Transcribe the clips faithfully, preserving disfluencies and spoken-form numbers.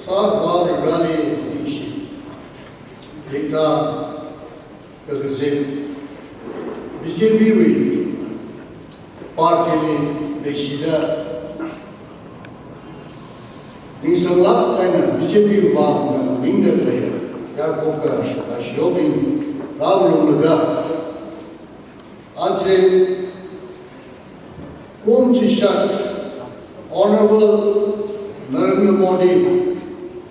Sākhavā rally ishi, hikathā kakazip, B J P wui party li leishida, ningsanglāk eina B J P vang ningda khalei, yarkhoka kashiyobing rālunglaga, aja kum chishat Honorable Narendra Modi,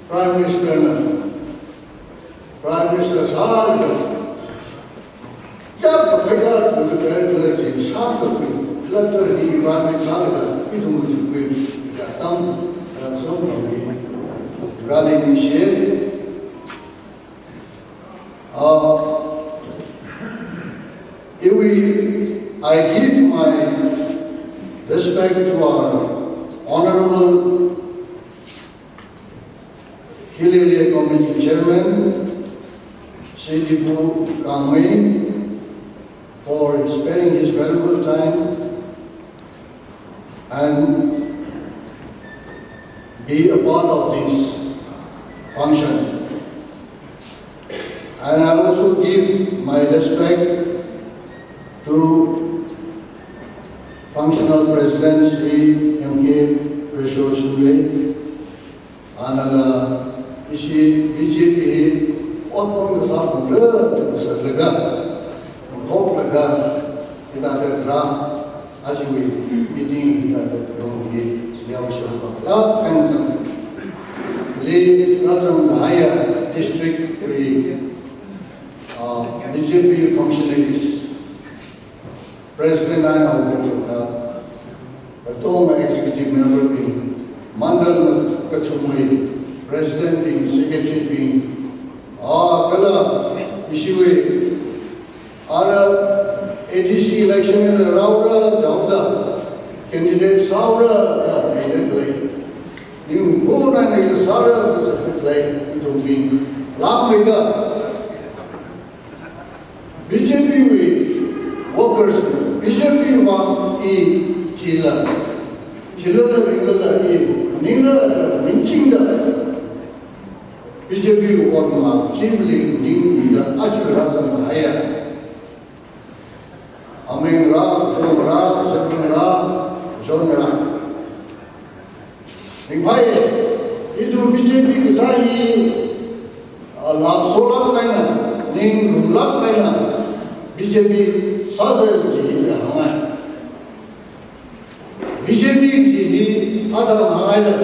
Prime Minister na, Prime Minister sālaga, kayākha pheikar thukahai kala chi shākakhui, cluster hi environment sālaga, ithum chukhui, ya tam, ya samphangmi, rally ni she. Uh, if we, I give my respect to our Honorable Hill Area Committee Chairman, Shri Dipu Gangmei, for sparing his valuable time and be a part of this function. And I also give my respect to Functional President Shri M K Kresho Shinaway, anala ishi B J P hi otpam kasā phungra da kasā laga, khoklaga, hithāda rā, ajawui meeting hithāda yong hi, liao shokpa la, kansang. Li rāzangkahaiya district wui, uh, B J P functionaries, President eina hokta, katonga executive member bing, mandal kathumwui president bing, secretary bing, ah, kala ishiwui, ara A D C election la rāura jaoda, candidate sāura da leida khalei. Ningkho nai nai sāra da sāda khalei, ithumbing. Langmeida B J P wui workers, B J P wui vang i thila, thilala ringlala i, ningla, ningchingda, B J P wui otma, chimli ningda, aja rāzanghaiya. Ameng rā, Kong rā, Shakun rā, John rā. Ringphai, ithum B J P kasā hi, ah, lāksolāk eina, ninglumlāk eina, B J P sāsa kaji hi hāngngai. B J P kaji hi atam hāngngaida,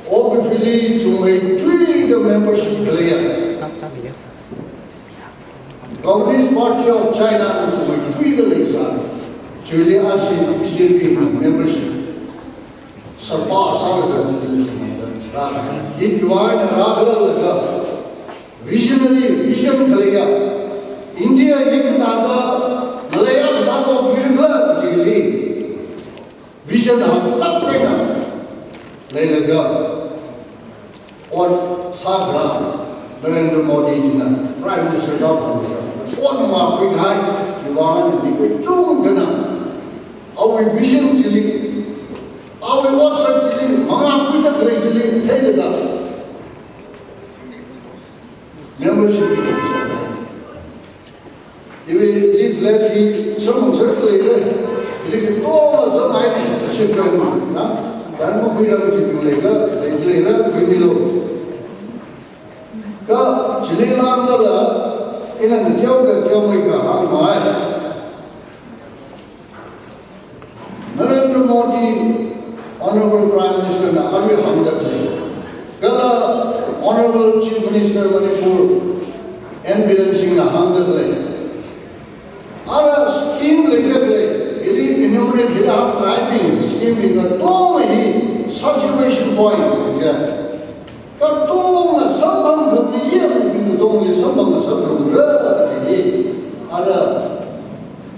O B C li chungmeithuida membership khaleiya. Communist Party of China na chungmeithuida leisā. Chili aja B J P membership sāpa sālaga chili chungmeida. Ra, hi yuva na rālaga visionary, vision khaleiya. India hi kathāda ngalei akha sāthuirala chili vision hānglaga leilaga ot sākharā Narendra Modi china Prime Minister da pamda ot mangākhuikahai, yuva ngarān kachungkhana awui vision chili, awui otsak chili, mangākhuida khalei chili theilaga membership iwui leaflet hi samphang sāda leira, leaflet katonga zanghaina, shimkhurna, dan makhuirang chi leilaga, leilei ra, khuimilu. Kha chili langdala, ina na teokha teomeikha hāngmei. Narendra Modi, Honorable Prime Minister na arui hāngda khalei. Kala Honorable Chief Minister Manipur, N Biren Singh na hāngda khalei. Ara scheme leida khalei, ili enumerate hila hāngkahai scheme li katonga hi saturation point kaja. Katonga samphang kami yangmi katonga samphang samphang ra, hi, ara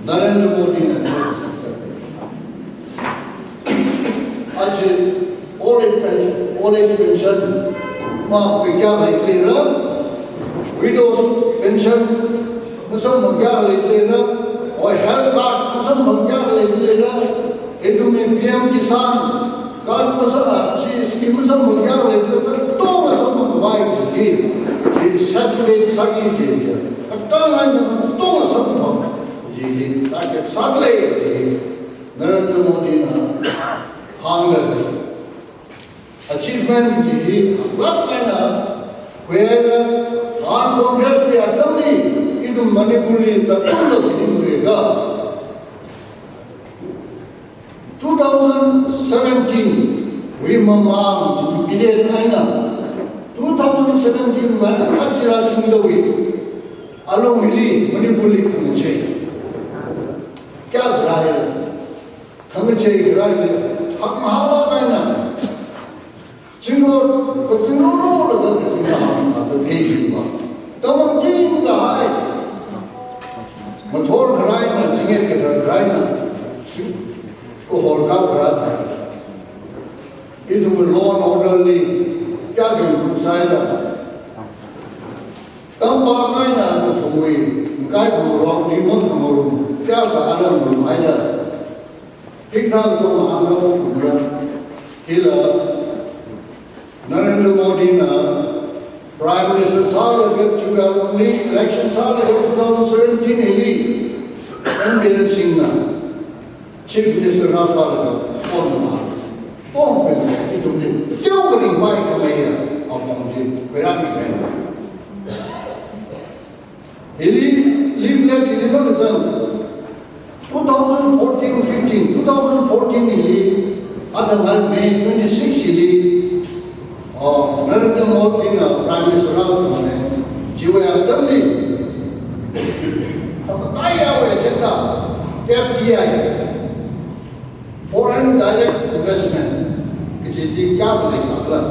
Narendra Modi na. Aja old age pension, old age pension, mangākhui kayākha leilira, widows pension, masamphang kayākha leilira, oi health card, masamphang kayākha leilira, ithumwui P M Kisan card, masamphang chi scheme masamphang kayākha leilira, katonga sāki kaji, atam eina katonga samkaphang chili target sāda lei kaji Narendra Modi na hāngda lei. Achievement kaji hi lāk eina khuihaira. Armed Congress wui atamli ithum Manipur li tatung da khuihaira. Two thousand seventeen wui mamang period eina, two thousand seventeen wui eina aja shungdawui alung hili Manipur li khangachei kayākha rāhaira. Khangachei kharā hili hakmahā lāk eina zingrot, kazingrot rot laga kazinga hāngda thāda theiva. Tamang ting kahai. Mathor kharā eina, zinget kathar kharā eina, kahor kharā thai. Ithum law and order li kayākha improve sāhaira. Tampaknaina kathumwui, kaikha rong, ringphā khangarum, kayākha aram rumhaira. Hikathā katonga hāngda kumra. Hila Narendra Modi na Prime Minister sālaga, chiwui alungli election sālaga two thousand seventeen hili N Biren Singh na Chief Minister rāsālaga, kona ma, kong pena, ithumli teokha ringphākhameiya apong chi khuirāmi kahaina. Hili, leaflet hili makazang, two thousand fourteen fifteen, two thousand fourteen hili, athang May twenty-six hili, oh, Narendra Modi na Prime Minister rāhaowa ne, chiwui atamli, apataiya wui agenda, F D I, Foreign Direct Investment, kaji chi kayākha leisākhala.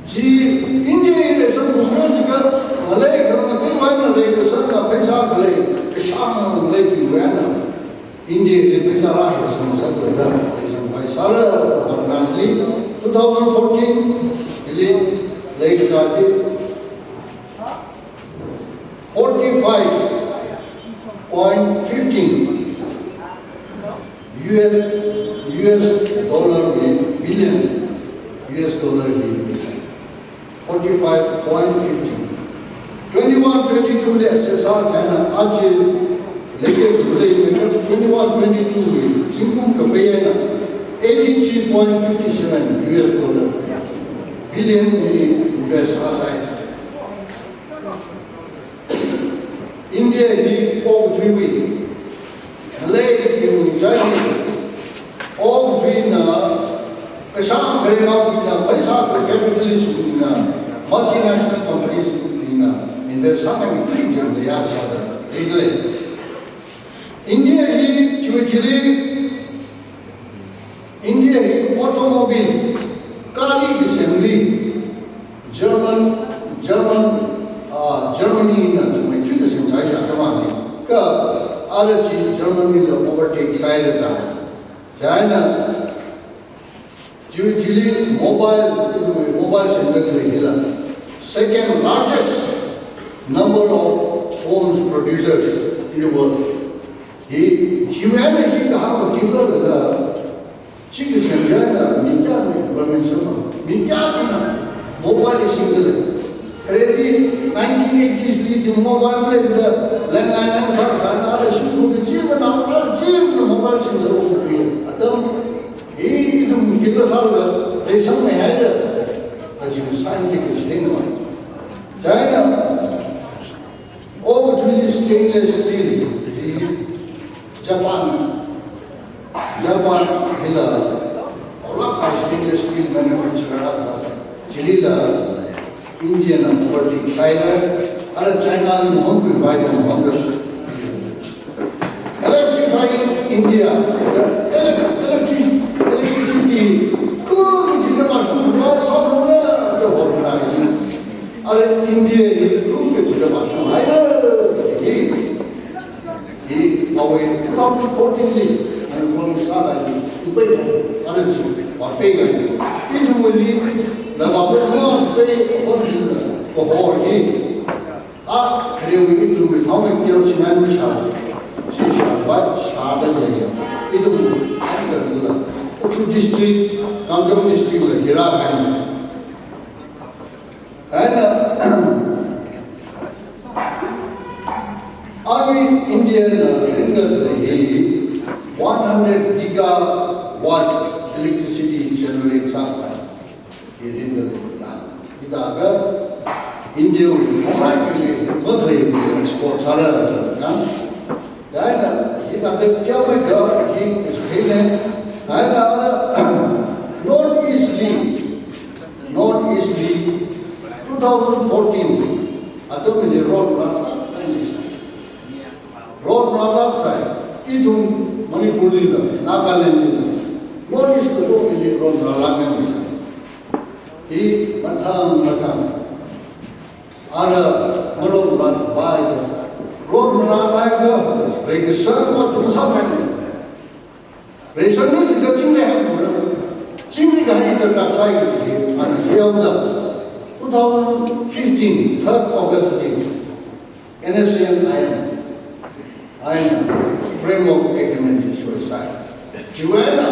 Chi India li samphangkha jiakha, ngalei khangatei eina leikasanga pheisā khalei, kashāng ngalei piwui eina India li pheisā rāhai samsat kala, pheisā pheisāla, hotnali, two thousand fourteen li leikasā chi forty-five point fifteen U S, U S dollar wui billion, U S dollar wui billion. Forty-five point fifteen. Twenty-one twenty-two li assess sākahai eina, aja latest wui eina twenty-one twenty-two wui zingkum kapai eina eighty-three point fifty-seven U S dollar billion wui invest sāsai. India hi okathuiwui, ngalei bing chai hi, okathuina, kashāng kharei ngaobingna, pheisā ka capitalist bingna, multinational companies bingna invest sākhangai tui jam leiya sāda leida lei. India hi chiwui thili, India hi automobile, gari kasem li, German, German, ah, Germany na chungmeithui kasem sāya khamani. Kha ara chi Germany la overtake sāhaida. China, chiwui thili mobile, mobile semda khalei hila second largest number of phones producers in the world. Hi, hiwui eina hi kahāng mathingla da, chi kasem china mi kayāna employment sema, mi kayāna mobile singda lei. Khareli nineteen eighties li chi mobile leida, landline eina sākahai eina shimkhur kachivana, kachivana mobile singda okathui atam, hi ithum hila sālaga reisangmeihaida, kaji scientific statement. China, okathuili stainless steel, Japan, Japan hila, olak kahai stainless steel manufacturer sāsa. Chilila, India na overtake sāhaira, ara China li mahon kuivai da mahon da. Electrifying India, the elec-, electric-, electricity, kachida mashunghaira, sāhaira, da hotnai. Ara India hi kachida mashunghaira, hi, hi, awui two thousand fourteen li, ana promise sāda hi, upai, ara chi, wa pei ga. Ithumli, na ma ko ma pei, ko ni, ko ho hi. A, kharewui ithumwui thao mai kyo sinai mi sha, shi sha, ba, shada leiya. Ithum, ai ga la. Ukhrul district, Kamjong district la, hila kai. Eina, Indiana ringa lei hi one hundred gigawatt electricity generate sākahai. Hi ringa lei na. Hithākha India wui khongai kali makhalei export sāra na. Chieina hithāda kayākha hi explain ne. Chieina North East li, North East li two thousand fourteen atam hili road rālāk eina sāi. Road rālāk sāi, ithum Manipur lila, Nagaland lila, North East katongali road rālāk eina sāi. Hi mathang mathang. Ara maroad rālāk vai, road rālāk vai, reikasang va ithum sāmei. Reisangna jiakha chingri hai mura. Chingri kahai darkar sai hi, ana yaoda. Two thousand fifteen, third August li, N S C N eina, eina framework agreement soi sai. Chiwui eina,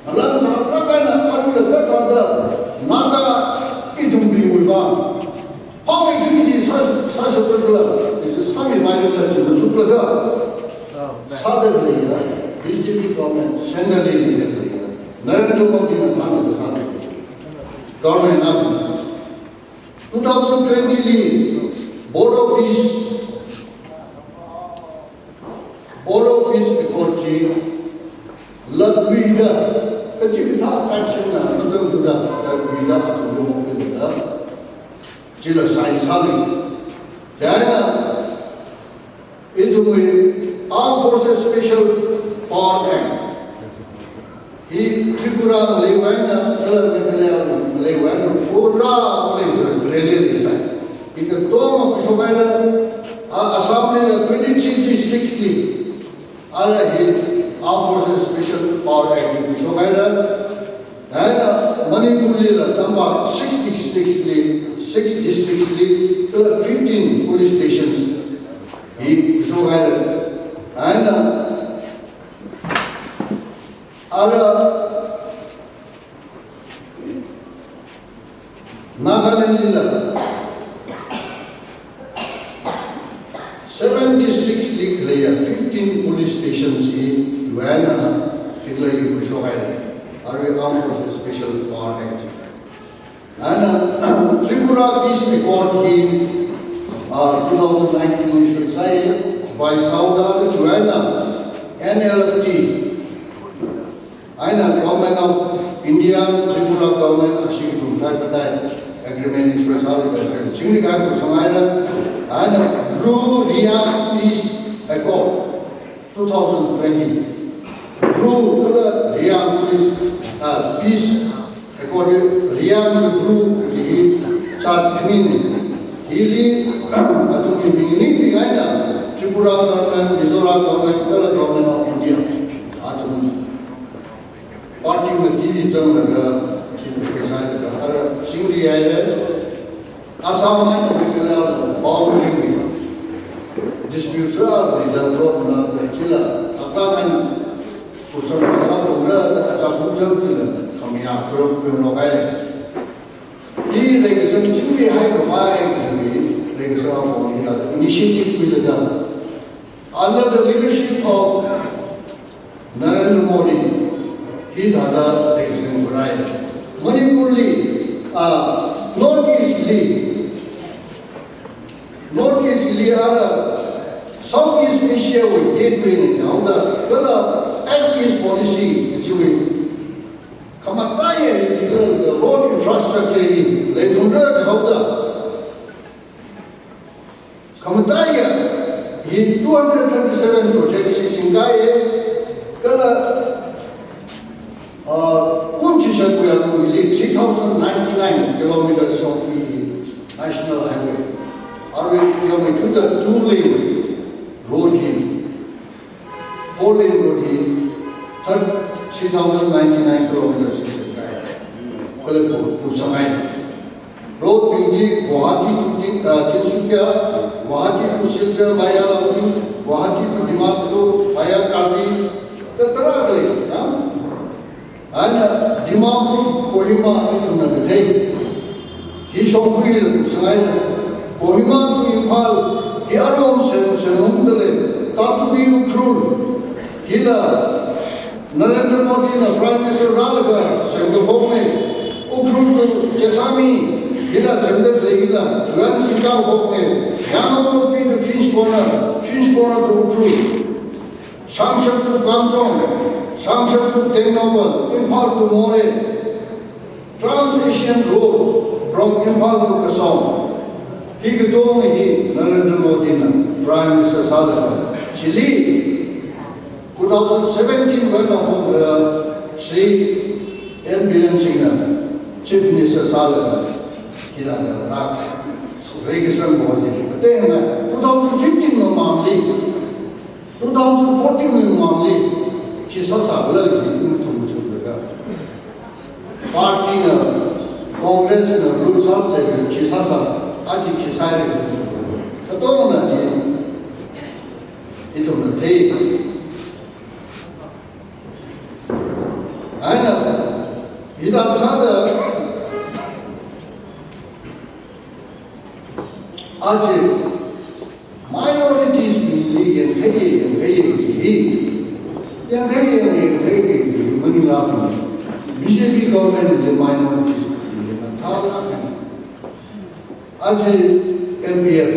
malang sālāk eina, arui la kathāda, Naga ithumbingwui vang. Hawui kiji sā, sāshapra khala, iji sāmipaira khala, chi machuklaga. Sāda leiya, B J P government, central li leiya. Narendra Modi na thānda sāda. Government na. Two thousand twenty li, Bodo Peace, Bodo Peace Accord chi, latluida, kachikathā faction na, mazangluida, latluida, athumli mokhuilaga, chila sign sāli. Chieina, ithumwui Armed Forces Special Power Act hi Tripura maleiwui eina, kala Meghalaya maleiwui eina, pura maleiwui eina, rele rele sai. Hi katonga khuishok haira, a, Assam lila twenty-three districts li, ara hi Armed Forces Special Power Act hi khuishok haira. Chieina Manipur lila tamva six districts li, six districts li, kala fifteen police stations hi khuishok haira. Chieina ara Nagaland lila seven districts li khaleiya fifteen police stations hi yuana hikhalei hi khuishok haira. Arui Armed Forces Special Power Act. Chieina Tripura Peace Accord hi, ah, two thousand nineteen li shuisai, bai sauda da chuaina N L F T. Chieina Government of India, Tripura Government, ashi ithum thai pathai agreement hi shuisai da chingri kahai khuisang haira. Chieina Bru Reang Peace Accord. Two thousand twenty, Bru kala Reang Peace, ah, Peace Accord, Reang Bru kaji hi jat khanini. Hili, athumwui ming ningting eina, Tripura government, Mizoram government, kala Government of India, athum party mati zanglaga, chili khuisai laga, ara chingri haira. Assam eina Meghalaya boundary wui dispute sālala, lo mana da chila, akha eina kusang kasā kungra da aja kunjang chila, khamayā khuirok khuirok haira. Hi reikasang chingri haikhavai, reikasang apong hithāda initiative khuilaga, under the leadership of Narendra Modi, hithāda reikasang khuirai. Manipur li, ah, North East li, North East li ara Southeast Asia wui gateway na jihaoda, kala Act East Policy chiwui khamataiya, the road infrastructure hi leithumra jihaoda. Khamataiya hi two hundred thirty-seven projects hi singkaiya, kala, uh, kum chishat kuya kumi li three thousand ninety-nine kilometers shongfa hi National Highway. Arui yaomeithuda two lane road hi, four lane road hi, third three thousand ninety-nine kilometers hi singkaiya. Kala ku, kusang haira. Road bing chi Guwahati to Tin-, uh, Tinsukia, Guwahati to Silchar via Langpih, Guwahati to Dimapur via Karbi, tarākha lei, ha? Chieina Dimapur, Kohima hi ithumna kathei. Hi shongfa hila kusang haira. Kohima to Imphal, hi aruihon sem, semungda lei. Tatubi Ukhrul hila Narendra Modi na Prime Minister rālaga semkaphokna. Ukhrul to Jessami hila semda leila, Juan Singapore na. Yangapokpi to Finch Corner, Finch Corner to Ukhrul. Shangshak to Kamjong, Shangshak to Tengnoupal, Imphal to Moreh. Trans-Asian Road from Imphal to Kasom. Hi katonga hi Narendra Modi na Prime Minister sālaga, chili two thousand seventeen wui eina hokha Shri N Biren Singh na Chief Minister sālaga, hila na rak, reikasang Modi. Katenga two thousand fifteen mamangli, two thousand fourteen mamangli, khi sāsālala hi ithum thumchunglaga. Party na, Congress na rule sālaga khi sāsā, aja khi sāhaira. Katongana hi ithumna thei. Eina, hithāda sāda, aja minorities bingli yangkhai, yangkhai, yangkhai, yangkhai, yangkhai, yangkhai, maningla. B J P government li minorities bingli mathālāk eina. Aja N P F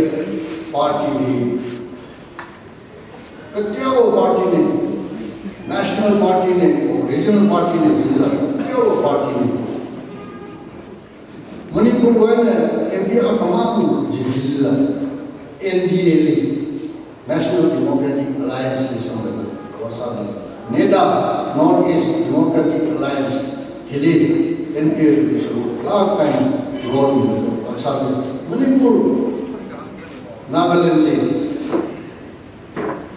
party li, kateowa party na, national party na, regional party na, jila, kateowa party na. Manipur wui eina M P akhamang jijila, N D A li, National Democratic Alliance li samlaga ot sāda. NEDA, North East Democratic Alliance, hili N P F li sālāk eina role ot sāda. Manipur, Nagaland li,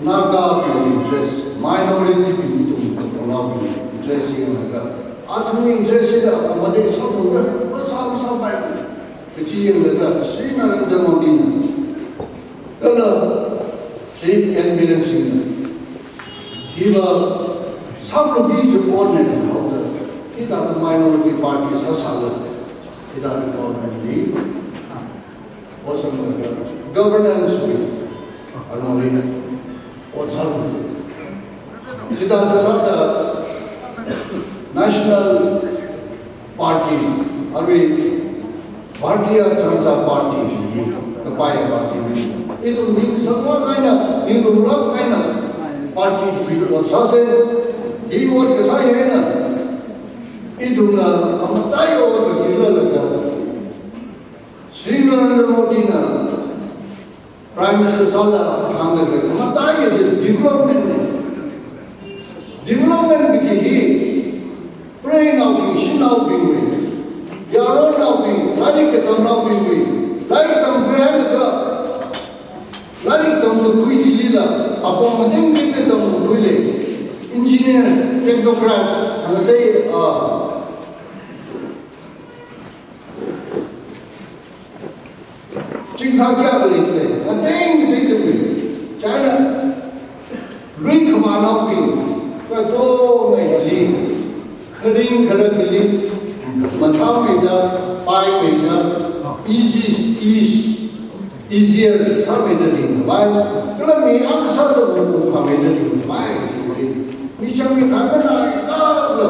Nagabing interest, minority bing ithum, ithumwui interest yanglaga, athumwui interest hila accommodate sāmida, masā masāpai kachi yanglaga, Shri Narendra Modi na, kala Shri N Biren Singh na, hiva sālu bi je pon na haoda, hithāda minority party sāsāla, hithāda government li, ot sālaga governance wui alungli ot sālu. Chithāda sāda National Party, arui Bharatiya Janata Party hi, kapai party hi. Ithum ning sālāk eina, ning lunglāk eina party hi ot sāsa, hi ot kasā hi eina, ithumna amataiya ot kajila laga, Shri Narendra Modi na Prime Minister sālaga hāngda khalei khamataiya chi development na. Development kaji hi, preinaobing, shanaobingwui, yaronnaobing, lairik katamnaobingwui, lairik tamkhuihailaga, lairik tamkakhui chilila, apong matingli tamkakhuili, engineers, technocrats, hāngda, ah, chingthā kayākha leili, mateng mateng tui. China, lui khamānaobing, katonga hili, kharing kharak hili, mathāmeida, paimeida, easy, ease, easier sāmeida ringkhavai, kala mi akha sāda ungphāmeida ringkhavai, michang mi khanganai, la, la.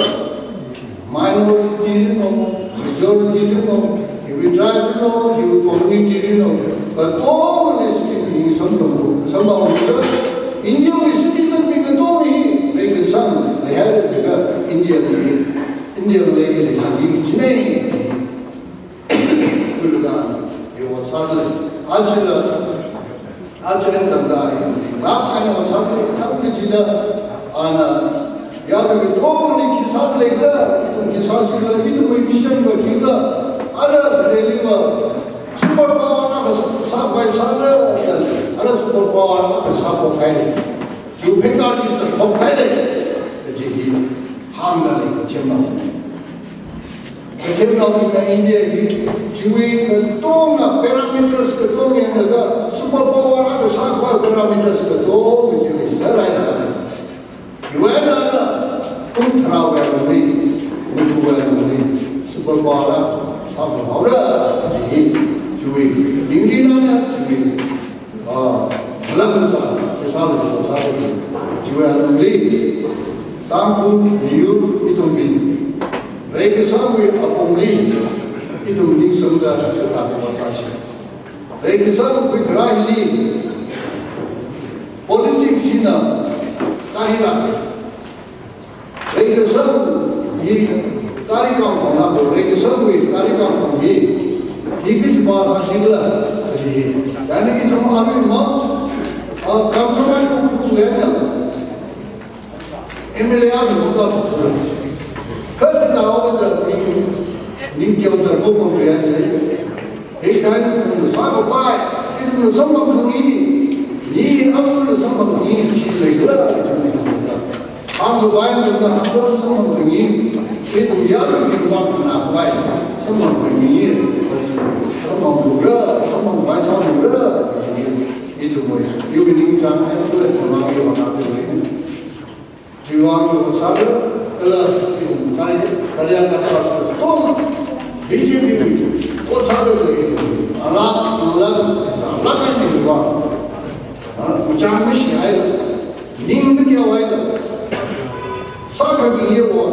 Minority rino, majority rino, hiwui tribe rino, hiwui community rino, katonga list hi samlung, samlung. India wui citizen mi katonga hi, reikasang leihaira jiakha India li, India li election hi jinei. Khuilaga hi ot sāda lei. Ajala, aja eina tangda hi, rak eina ot sāda lei. Thang kachida, ana, ya katongali khi sāda leila, ithum khi sāsi la, ithumwui vision va khila, ara khareliva, super power akha sā, sāpai sāda, ara super power akha sāphokhai. Chiwui pheikār chi zatphokhai lei, kaji hi hāngda lei, kathemnao. Kathemnaobingna India hi, chiwui katonga parameters katonga yanglaga, super power akha sākhavai parameters katonga chi leisārai da. Hiwui eina, kum tharāwui alungli, kum tharāwui alungli, super power akha sāphohaora, kaji hi, chiwui, ning rinana, chiwui, ah, malam za, sāla sāla. Chiwui alungli, Tangkhul miyur ithumwui reikasangwui apongli ithum ningsangda kathā kathā sāsa. Reikasangwui kharā hili politics hina kari lāka. Reikasang hi kari kangkong na ko, reikasangwui kari kangkong hi, hi kachi pa sāsi khala, kachi hi. Yani ithum aruima, ah, kangkong ai kong kong ya ya. M L A aja kong kong kong. Kachi na o da ning, ning kyo da kong kong ya ya. Hikathā ithumna sākapai, ithumna samphang khangai, ni amna samphang khangai, khi leikhala ithumna. Hāngkapai ithumna amna samphang khangai, ithum yaruiwui vang khanaopai samphang khangai, samphangra, samphangpai samphangkhangai, ithumwui, iwui ningchāng, ithumwui vang iwui vang ithumwui. Chiwui vang ot sāda, kala ithum kai, kala ya kata sāda, tom, B J P wui ot sāda khalei ithum, ala, ala, sālāk eina ithum vang. Ah, chang mashihai, ningda kayāwai da. Sākhangai va,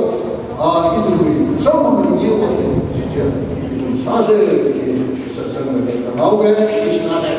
ah, ithumwui, samphangkhangai va, chicha, ithum sāsa, satsang da, ngao ke, Krishna da.